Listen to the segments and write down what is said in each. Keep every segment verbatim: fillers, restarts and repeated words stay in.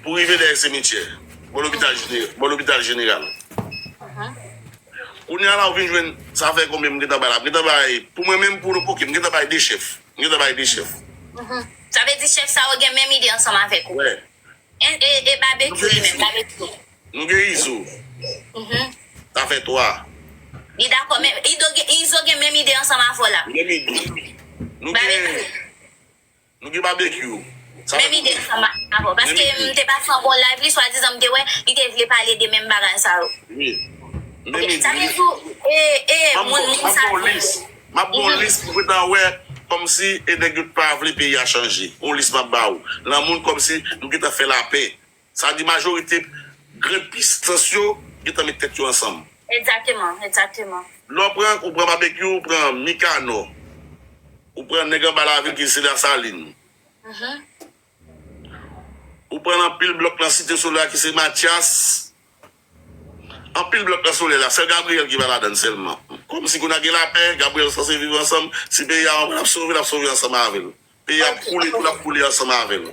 pou rive dèyè simityè, bò lopital jeneral. Kounye a la, ou vin jwenn, sa fè konbyen m gentan bay la? M gentan bay, pou mwen menm, pou, oke, m gentan bay de chèf. M gentan bay de chèf. Sa vle di chèf sa yo gen menm ide ansanm avèk ou? Wè. E, e, e Babekyou li menm, Babekyou. Nou gen Izo. Sa fè twa. Li dakò, men Izo gen, Izo gen menm ide ansanm avè w la. Menm ide. Nou gen, nou gen Babekyou. Sa fè menm ide ansanm avè w. Paske m te pase yon bon live li, swadizan m te wè, li te vle pale de menm bagay sa yo. Wi. Menm ide. Sa vle di, e, e, moun, moun sa yo. M ap ba w lis pou gentan wè kòmsi e nèg yo pa vle peyi a chanje. Yon lis m ap ba ou. Nan moun kòmsi nou gentan fè lapè. Sa di majorite grenn pisans yo gentan met tèt yo ansanm. Egzakteman, egzakteman. Lè w pran, ou pran Babekyou, ou pran Mikanò, ou pran nèg anba lavil ki se Lasalin. Ou pran anpil blòk nan Site Solèy la ki se Matyas. Anpil blòk nan Solèy la, sèl Gabriyèl ki pa ladann sèlman. Kòmsi kounye a gen lapè, Gabriyèl sanse viv ansanm, si peyi a anmwe l ap sove, l ap sove ansanm avè l. Peyi a ap koule tou, l ap koule ansanm avè l.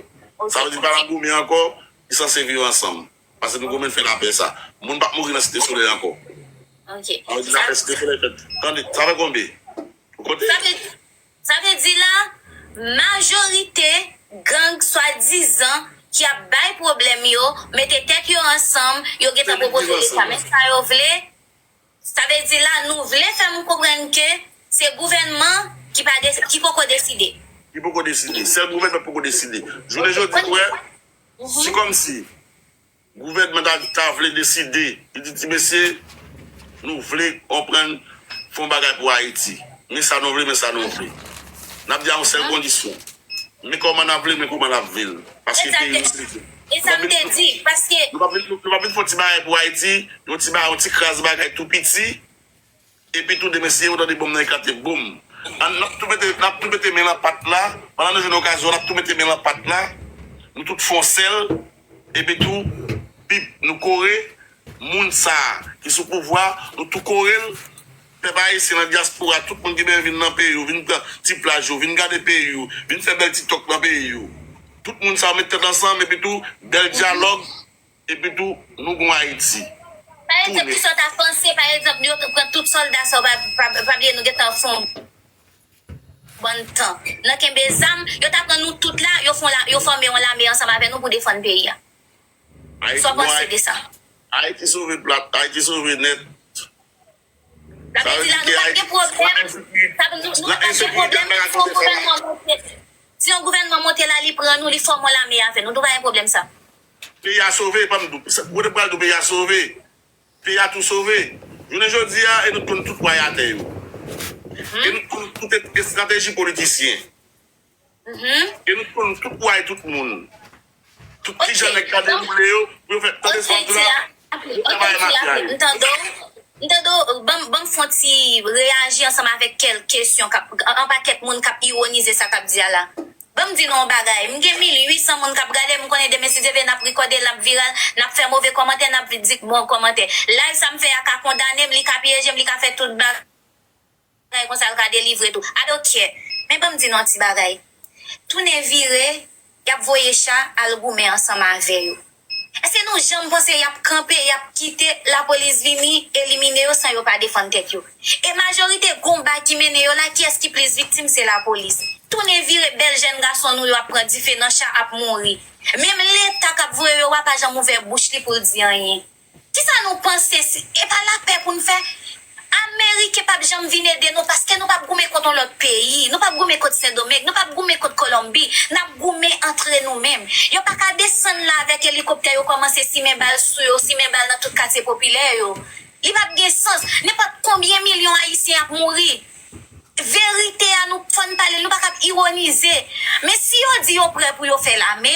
Sa vle di pa n ap goumen ankò, li sanse viv ansanm. Paske nou goumen fè lapè sa. Moun p ap mouri nan Site Solèy ankò. Sa vle di lapè Site Solèy fèt. Tande, sa fè konbyen? Ou kote? Sa vle di la, majorite gang swadizan ki ap bay pwoblèm yo, mete tèt yo ansanm, yo gentan pwopoze leta menm sa yo vle. Sa vle di la, nou vle fè moun konprann ke se gouvènman ki pa de, ki poko deside. Ki poko deside. Sèl gouvènman poko deside. Jounen jodi, ou wè, si kòmsi gouvènman ta, ta vle deside, li di ti mesye, nou vle konprann fè yon bagay pou Ayiti. Men sa nou vle, men sa nou vle. N ap di a yon sèl kondisyon. Men kòman n ap vle, men kòman n ap vle l. Paske peyi nou se li. E sa m te di, paske. Nou p ap vin, nou p ap vin fè yon ti bagay pou Ayiti, yon ti bagay, yon ti kras bagay tou piti. Epi tou demen si yo tande bonm nan eklate boum. N ap tou mete, n ap tou mete men lan pat la. Pandan nou jwenn okazyon, n ap tou mete men lan pat la. Nou tout fè yon sèl. Epi tou, pip, nou kore. Moun sa a ki sou pouvwa, nou tou kore l. Pèp ayisyen nan dyaspora, tout moun ki bezwen vin nan peyi yo, vin pran ti plaj yo, vin gade peyi yo, vin fè bèl TikTok nan peyi yo. Tout moun sa yo met tèt ansanm, epi tou, bèl dyalòg. Epi tou, nou gon Ayiti. Pa egzanp, kisa w ta panse, pa egzanp, yo pran tout sòlda sa yo, pa, pa, pa bliye nou gentan fè yon bann tan. Nan kenbe zam, yo ta pran nou tout la, yo fè yon la, yo fòme yon lame ansanm avè nou pou defann peyi a. Sa w panse de sa? Ayiti sove plat, Ayiti sove nèt. Sa vle di la, nou pa gen pwoblèm. Sa vle di, nou pa gen pwoblèm si yon gouvènman monte. Si yon gouvènman monte la, li pran nou, li fòme yon lame avè nou. Nou pa gen pwoblèm sa. Peyi a sove, pa m di w. Ou te pral di w peyi a sove. Peyi a tou sove. Jounen jodi a, e nou t konn tout wa atè yo. E nou t konn tout estrateji politisyen. E nou t konn tout wa tout moun. Tout kijan nèg ka dewoule yo, pou yo fè tande sa w di la. Yo travay mafya yo. M tande w. M tande w, ban m, ban m fè yon ti reyaji ansanm avèk kèk kesyon k ap, yon pakèt moun k ap iwonize sa k ap di a la. Ban m di nou yon bagay, m gen mil uit san moun k ap gade m, m konnen demen si Dye vle n ap rekòde l, l ap viral, n ap fè move kòmantè, n ap di bon kòmantè. Live sa m fè a ka kondane m, li ka pyeje m, li ka fè tout bagay konsa, l ka delivre tou. I don't care. Men ban m di nou yon ti bagay. Tounen vire, y ap voye cha al goumen ansanm avè yo. Èske nou janm panse y ap kanpe, y ap kite lapolis vini elimine yo san yo pa defann tèt yo? E majorite konba ki mennen yo la, kiyès ki plis viktim? Se lapolis. Tounen vire, bèl jèn gason nou yo ap pran dife nan cha, ap mouri. Menm Leta k ap voye yo a pa janm ouvè bouch li pou l di anyen. Kisa nou panse si e pa lapè pou n fè? Ameriken p ap janm vin ede nou paske nou p ap goumen kont yon lòt peyi, nou p ap goumen kont Sendomeng, nou p ap goumen kont Kolonbi, n ap goumen antre nou menm. Yo pa ka desann la avèk elikoptè yo kòmanse simen bal sou yo, simen bal nan tout katye popilè yo. Li p ap gen sans. Nenpòt konbyen milyon Ayisyen ap mouri. Verite a, nou fò n pale l, nou pa ka ap iwonize. Men si yo di yo prè pou yo fè lame,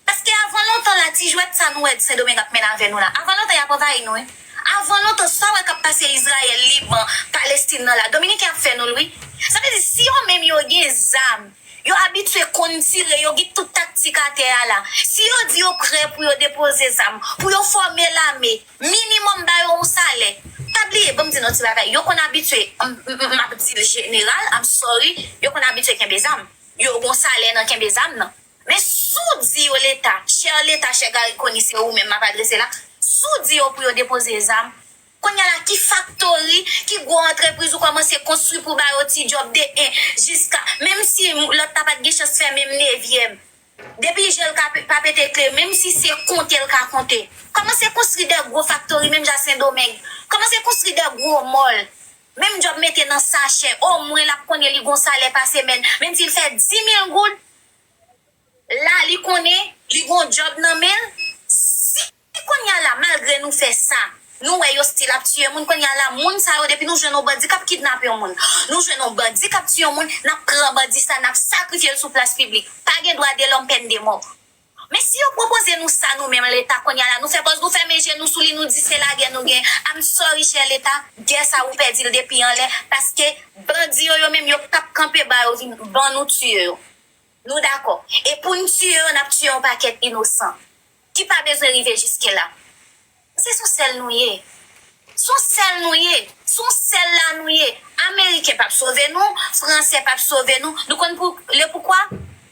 paske avan lontan la, ti jwèt sa nou wè Sendomeng ap mennen avè nou la, avan lontan y ap anvayi nou, wi. Avan lontan, sa w wè k ap pase Izrayèl, Liban, Palestin nan la, Dominiken ap fè nou l, wi. Sa vle di, si yo menm yo gen zam, yo abitye konn tire, yo gen tout taktik atè a la. Si yo di yo prè pou yo depoze zam, pou yo fòme lame, minimòm ba yo yon salè. Pa bliye, ban m di nou yon ti bagay. Yo konn abitye, m, m, m, m ap di l jeneral, I'm sorry, yo konn abitye kenbe zam. Yo gon salè nan kenbe zam nan. Men Si w di yo Leta, chè Leta, chè Garry Conille, se ou menm m ap adrese la, si w di yo pou yo depoze zam, kounye a la ki faktori, ki gwo antrepriz ou kòmanse konstwi pou ba yo ti djòb de en jiska, menm si lòt la pa t gen chans fè menm nevyèm, depi je l ka pe- pa pete kle, menm si se konte l ka konte, kòmanse konstwi de gwo faktori, menm jan Sendomeng, kòmanse konstwi de gwo mòl, menm djòb mete nan sachè, omwen l ap konnen li gon salè pa semèn, menm si l fè di mil goud, la li konnen li gon djòb nan men l. Si kounye a la, malgre nou fè sa, nou wè yo still ap tiye moun, kounye a la, moun sa yo, depi nou jwenn yon bandi k ap kidnape yon moun, nou jwenn yon bandi k ap tiye yon moun, n ap pran bandi sa, n ap sakrifye l sou plas piblik. Pa gen dwa de lòm, pèn de mò. Men si yo pwopoze nou sa nou menm Leta kounye a la, nou fè pòz, nou fèmen je nou sou li, nou di se lagè nou gen. I'm sorry, chè Leta, gè sa ou pèdi l depi anlè, paske bandi yo, yo menm, yo p ap kanpe ba yo vin ban nou tiye yo. Nou dakò. E pou n tiye yo, n ap tiye yon pakèt inosan ki pa bezwen rive jiske la. Se sou sèl nou ye. Sou sèl nou ye. Sou sèl la nou ye. Ameriken p ap sove nou, Fransè p ap sove nou. Nou konn pou, le poukwa?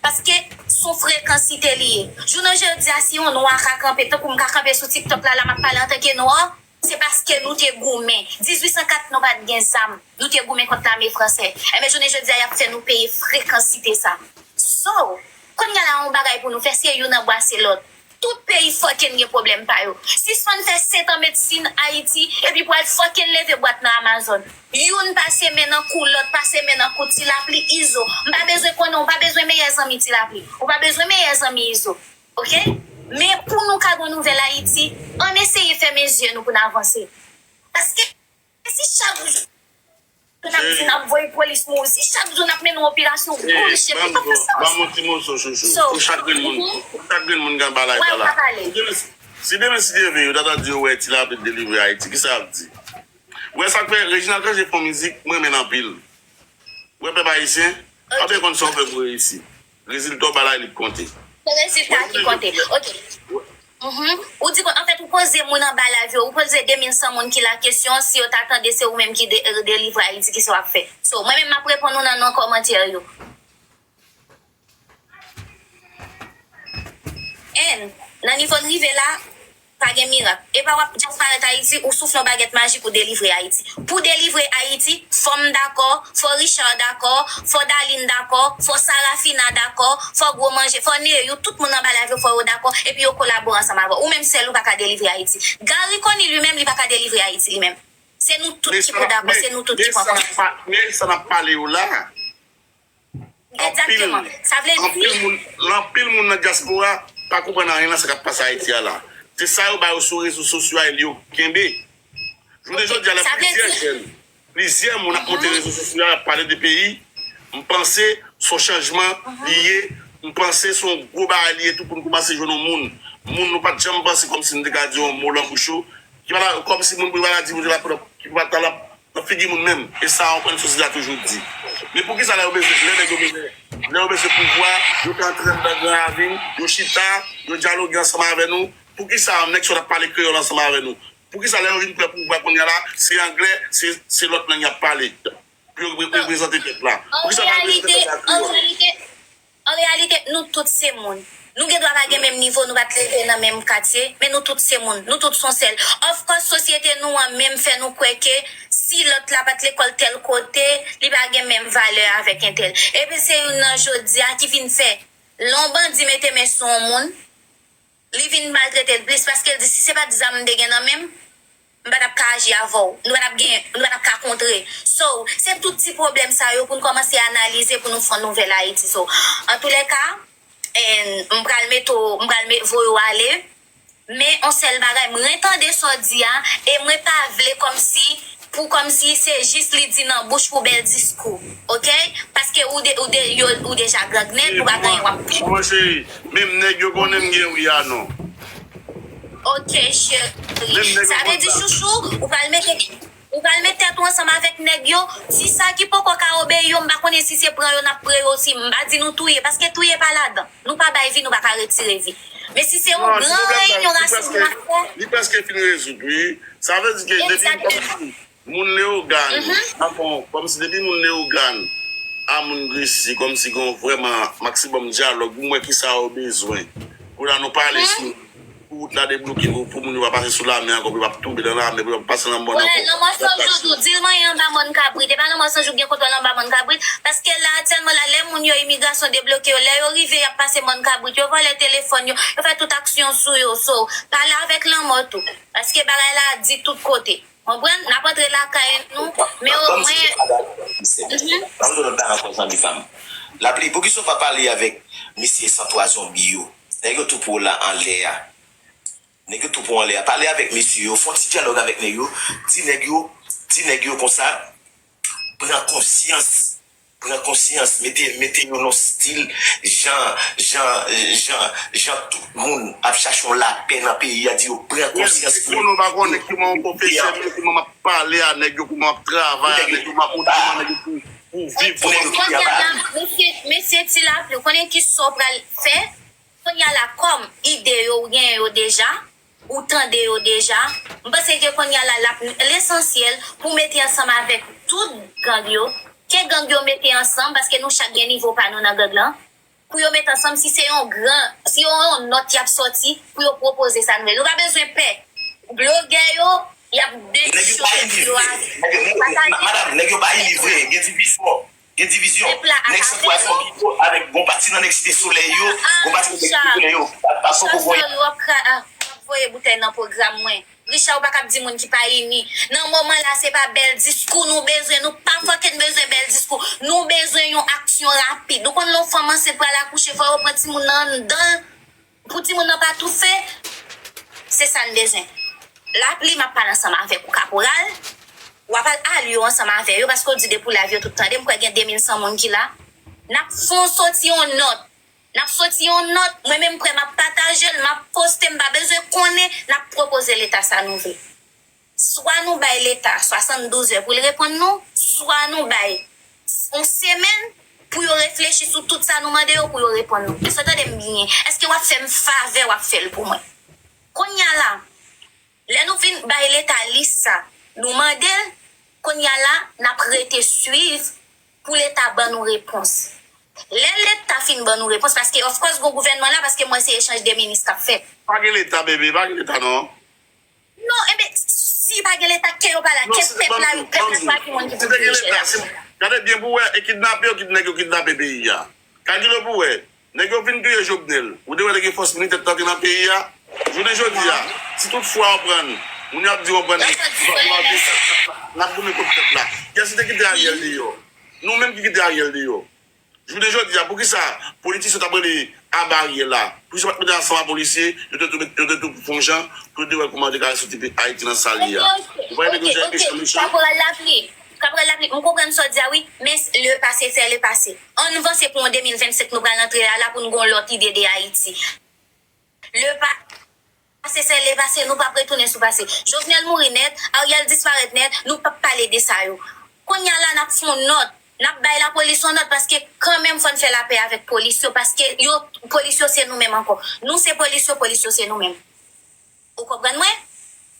Paske sou frekansite li ye. Jounen jodi a, si yon nwa ka kanpe, tankou m ka kanpe sou TikTok la, la m ap pale antanke nwa, se paske nou te goumen. Dizuit san kat, nou pa t gen zam. Nou te goumen kont lame fransè. Enben, jounen jodi a, y ap fè nou peye frekansite sa. So, kounye a la, yon bagay pou nou fè, se youn anbrase lòt. Tout peyi fucking gen pwoblèm pa yo. Sispann fè setan medsin Ayiti, epi pou al fucking leve bwat nan Amazon. Youn pase men nan kou lòt, pase men nan kou Ti Lapli, Izo. M pa bezwen konnen, ou pa bezwen meyè zanmi Ti Lapli. Ou pa bezwen meyè zanmi Izo. Oke? Men pou nou ka gon nouvèl Ayiti, ann eseye fèmen zye nou pou n avanse. Paske si chak jou n ap di n ap voye polis mouri, si chak jou n ap mennen yon operasyon bullshit, li p ap fè sans. Ban m yon ti moso, chouchou. Pou chak grenn moun, pou chak grenn moun k ap bay la. Si demen, si demen, si Dye vle, yo ta di yo wè Ti Lapli delivre Ayiti, kisa y ap di? Ou wè sa k fè Reginald Cangé fè yon mizik, mwen renmen l anpil. Ou wè pèp ayisyen, pa byen konn sa w fè pou reyisi. Rezilta w bay la, li k konte. Se rezilta ki konte. Oke. Mhm. Ou di, anfèt, ou poze moun anba live yo, ou poze de mil san moun ki la kesyon, si yo ta tande se ou menm ki de- delivre Ayiti, kisa w ap fè? So, mwen menm, m ap reponn ou nan non kòmantè yo. And, nan nivo n rive la, pa gen mirak. E pa w ap disparèt Ayiti, ou soufle yon bagèt majik, ou delivre Ayiti. Pou delivre Ayiti, fò m dakò, fò Richard dakò, fò Darline dakò, fò Sarafina dakò, fò Gwo Manje, fò Neyou, tout moun anba live yo, fò yo dakò, epi yo kolabore ansanm avè w. Ou menm sèl ou pa ka delivre Ayiti. Garry Conille li menm, li pa ka delivre Ayiti li menm. Se nou tout ki pou dakò, se nou tout ki pran konsyans. Men sa n ap pale yo la, Egzakteman. Sa vle di anpil moun, anpil moun nan dyaspora pa konprann anyen nan sa k ap pase Ayiti a la. Se sa yo ba yo sou rezo sosyo a, e li yo kenbe. Jounen jodi a la, plizyè jèn, plizyè moun ap monte rezo sosyo a, ap pale de peyi. M panse se yon chanjman li ye. M panse se yon gwo bagay li ye tou pou n kòmanse jwenn yon moun. Moun nou pa t janm panse kòmsi n te ka di yon mo lan bouch yo. Ki pa la, kòmsi moun pou pa la di, moun ki pa t la, ki pa t la nan figi moun menm. E sa, w konn sosyete a toujou di. Men poukisa lè yo bezwen, lè nèg yo bezwen, lè yo bezwen pouvwa, yo te antre anndan Gran Ravin, yo chita, yo dyaloge ansanm avè nou? Poukisa nèg sòt ap pale kreyòl ansanm avè nou? Poukisa lè yo vin pran pouvwa kounye a la, se anglè, se, se lòt lang y ap pale? Pou yo re- reprezante pèp la? Poukisa pa reprezante pèp la kreyòl? An reyalite, An reyalite, nou tout se moun. Nou gen dwa pa gen menm nivo, nou pa t leve nan menm katye, men nou tout se moun. Nou tout se yon sèl. Of course, sosyete nou an menm fè nou kwè ke si lòt la pa t lekòl tèl kote, li pa gen menm valè avèk entèl. Epi se youn nan jodi a ki vin fè, lè yon bandi mete men sou yon moun, li vin maltrete l plis paske l di, "Si se pa t zam m te gen nan men m, m pa t ap ka aji avè w. Nou pa t ap gen, nou pa t ap ka kontre." So, se tout ti pwoblèm sa yo pou n kòmanse analize pou nou fè yon nouvèl Ayiti. So, antoulèka, and m pral mete w, m pral met, voye w ale. Men, yon sèl bagay, m retande sa w di a, e mwen pa vle kòmsi pou kòmsi se jis li di nan bouch pou bèl diskou, oke? Paske ou de, ou de, yo, ou deja gangnen, ou pa gen anyen w ap pli. Manman cheri, menm nèg yo konnen m gen wi a non. Oke, cheri. Sa vle di, chouchou, ou pral mete, ou pral met tèt ou ansanm avèk nèg yo. Ti sa ki poko ka obeyi yo, m pa konnen si se pran yo n ap pran yo, si m pa di nou touye, paske touye pa ladan. Nou pa bay vi, nou pa ka retire vi. Men si se yon gran reyinyon rasis nou ap fè. Li prèske fin rezoud, wi. Sa vle di ke depi kòmsi moun Leyogàn, kòmsi depi moun Leyogàn, a moun Gresi, kòmsi gen yon vrèman maksimòm dyalòg, pou m wè kisa yo bezwen. Pou la nou pale sou, pou wout la debloke, pou, pou moun yo pa pase sou lame ankò, pou yo pa tonbe nan lame, pou yo pa pase nan mòn ankò. Lanmò Sanjou tou, di l manyen anba mòn kabrit. E pa Lanmò Sanjou ki gen kontwòl anba mòn kabrit. Paske la, aktyèlman la, lè moun yo imigrasyon debloke yo, lè yo rive, y ap pase mòn kabrit, yo vòlè telefòn yo, yo fè tout aksyon sou yo. So, pale avèk Lanmò tou. Paske bagay la di tout kote. Konprann? N ap antre lakay nou, men omwen. Mhm. Ban m di lòt bagay ankò, zanmi pa m. Lapli, poukisa w pa pale avèk mesye san twa zonbi yo? Nèg yo tou pran w la anlè a. Nèg yo tou pran w anlè a. Pale avèk mesye yo, fè yon ti dyalòg avèk nèg yo. Di nèg yo, di nèg yo konsa, pran konsyans. Pran konsyans, mete, mete yo nan stil jan, jan, jan, jan tout moun ap chache yon lapè nan peyi a, di yo pran konsyans pou yo. Konnen w pa konnen kiman yon pwofesè, men kiman m ap pale a nèg yo, kiman m ap travay a nèg yo, m ap montre kiman nèg yo pou, pou viv, pou nèg yo kite anba. Mesye, mesye Ti Lapli, ou konnen kisa w pral fè? Kounye a la, kòm ide yo, ou genyen yo deja, ou tande yo deja, m panse ke kounye a la, l ap lesansyèl pou mete ansanm avèk tout gang yo, ke gang yo mete ansanm, paske nou chak gen nivo pa nou nan gang lan, pou yo mete ansanm, si se yon gran, si yo yon nòt y ap sòti, pou yo pwopoze sa nouvèl. Nou pa bezwen pè. Blogè yo, y ap dechofe yo avèk. Nèg yo pa ini vre. Nèg yo, nèg yo, ma-, madam, nèg yo pa ini vre. Gen divizyon. Gen divizyon. Nèg san twa zonbi yo avèk gon pati nan nèg Site Solèy yo, gon pati nan nèg Site Solèy yo. Pa, pa son kou voye. Richard, w ap voye boutèy nan pwogram mwen. Richard, ou pa kab di moun ki pa ini. Nan moman la, se pa bèl diskou nou bezwen. Nou pa fucking bezwen bèl diskou. Nou bezwen yon aksyon rapid. Ou konn lè yon fanm ansent pral akouche, fò yo pran timoun nan anndan l. Pou timoun nan pa toufe, se sa n bezwen. Lapli, m ap pale ansanm avèk ou, kaporal. W ap al alye w ansanm avè yo, paske w di depi w live yo tout tande, m kwè gen de mil san moun ki la. N ap fè w soti yon nòt. N ap soti yon nòt, mwen menm m kwè m ap pataje l, m ap poste, m pa bezwen konnen, n ap pwopoze Leta sa nou vle. Swa nou bay Leta swasanndouz è pou l reponn nou, swa nou bay yon semèn pou yo reflechi sou tout sa nou mande yo pou yo reponn nou. Èske w tande m byen? Èske w ap fè m favè w ap fè l pou mwen? Kounye a la, lè nou fin bay Leta lis sa, nou mande l, kounye a la, n ap rete swiv pou Leta ban nou repons. Lè Leta fin ban nou repons, paske, of course, gon gouvènman la, paske m wè se echanj de minis k ap fèt. Pa gen Leta, bebe, pa gen Leta, non. Non, enben, si pa gen Leta, kè yo pa la, kè pèp la, pèp la chwazi moun ki pou dirije la. Gade byen pou w wè, e kidnape yo, kid-, nèg yo kidnape peyi a. Kalkile pou w wè, nèg yo vin touye Jovenel. Ou te wè te gen fòs militè k t antre nan peyi a? Jounen jodi a, si tout fwa w pran, moun yo ap di w pran, n ap goumen kont pèp la. Kiyès ki te kite Ariel deyò? Nou menm ki kite Ariel deyò. Jounen jodi a, poukisa politisyen t ap rele aba Ariel la? Poukisa yo pa t mete ansanm a polisye, yo te tou, yo te tou fè yon jan, pou yo te wè kòman yo te ka resoti Ayiti nan sa l ye a? Ou pa wè nèg yo jan yo mechan, mechan? Kaporal Lapli, Kaporal Lapli, m konprann sa w di a wi, men le passé fait le passé. Ann vanse pou yon de mil vennsenk nou pral antre la, la pou n gen yon lòt ide de Ayiti. Le pa-, pase se le pase, nou p ap retounen sou pase. Jovenel mouri nèt, Ariel disparèt nèt, nou p ap pale de sa yo. Kounye a la, n ap fè yon nòt, n ap bay lapolis yon nòt, paske kanmenm fò n fè lapè avèk polis yo, paske yo, polis yo se nou menm ankò. Nou se polis yo, polis yo se nou menm. Ou konprann mwen?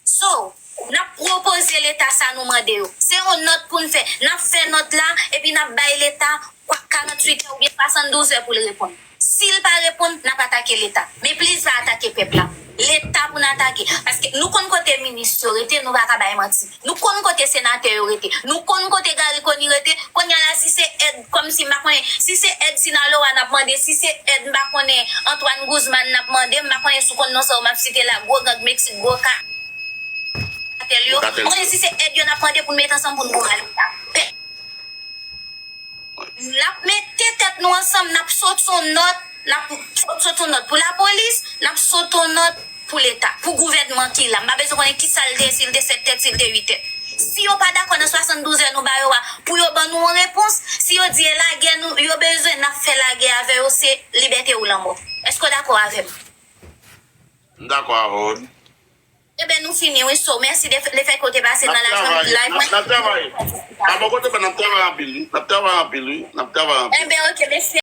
So, n ap pwopoze Leta sa nou mande yo. Se yon nòt pou n fè. N ap fè nòt la, epi n ap bay Leta kwa-, karanntuit è oubyen swasanndouz è pou l reponn. Si l pa reponn, n ap atake Leta. Men pliz pa atake pèp la. Leta pou n atake. Paske nou konn kote minis yo rete, nou pa ka bay manti. Nou konn kote senatè yo rete. Nou konn kote Garry Conille rete. Kounye a la, si se èd, kòmsi m pa konnen, si se èd Sinaloa n ap mande, si se èd, m pa konnen, Antoine Guzman n ap mande, m pa konnen si w konn non sa yo m ap site la, gwo gang Meksik, gwo ka-, katèl yo. Mwen, si se èd yo n ap mande pou n met ansanm pou n goumen ak Leta. N ap mete tèt nou ansanm, n ap sot yon nòt, n ap sot, sot yon nòt pou lapolis, n ap sot yon nòt pou Leta, pou gouvènman ki la. M pa bezwen konnen ki sa l te ye, si l te sèt tèt, si l te uit tèt. Si yo pa dakò nan swasanndouz è nou ba yo a, pou yo ban nou yon repons, si yo di e lagè nou, yo bezwen, n ap fè lagè avè yo, se libète ou lanmò. Èske w dakò avè m? M dakò avè w. Enben, nou fini, wi. So, mèsi de, lefètke w te pase nan live mwen. N ap travay. N ap, n ap travay. A bò kote pa, n ap travay anpil, wi. N ap travay anpil, wi. N ap travay anpil. Enben, oke, mèsi.